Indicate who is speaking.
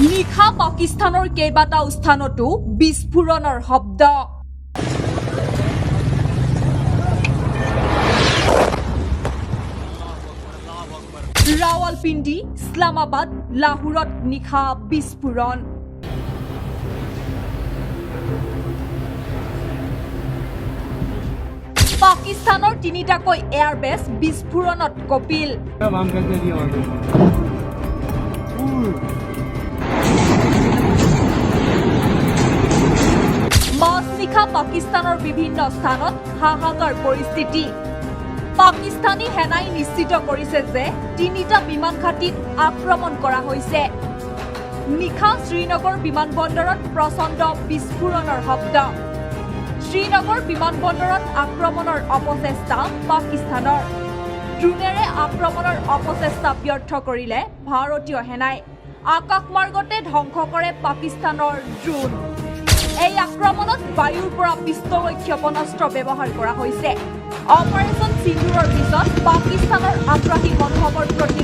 Speaker 1: নিশা পাকিস্তানৰ কেইবাটাও স্থানতো বিস্ফোৰণৰ শব্দ। ৰাৱালপিণ্ডি, ইছলামাবাদ, লাহোৰত নিশা বিস্ফোৰণ। পাকিস্তানৰ তিনিটাকৈ এয়াৰবেছ বিস্ফোৰণত কপিল। মাজনিশা পাকিস্তানৰ বিভিন্ন স্থানত হাহাকাৰ পৰিস্থিতি। পাকিস্তানী সেনাই নিশ্চিত কৰিছে যে তিনিটা বিমান ঘাটিত আক্ৰমণ কৰা হৈছে। নিশা শ্ৰীনগৰ বিমানবন্দৰত প্ৰচণ্ড বিস্ফোৰণৰ শব্দ। শ্ৰীনগৰ বিমানবন্দৰত আক্ৰমণৰ অপচেষ্টা পাকিস্তানৰ। ড্ৰোনেৰে আক্ৰমণৰ অপচেষ্টা ব্যৰ্থ কৰিলে ভাৰতীয় সেনাই। আকাশমাৰ্গতে ধ্বংস কৰে পাকিস্তানৰ ড্ৰোন। এই আক্ৰমণত বায়ুৰ পৰা পিষ্টলৈ ক্ষেপণাস্ত্ৰ ব্যৱহাৰ কৰা হৈছে। অপাৰেশ্যন সিন্দুৰৰ পিছত পাকিস্তানৰ আগ্ৰাসী মনোভাৱৰ প্ৰতি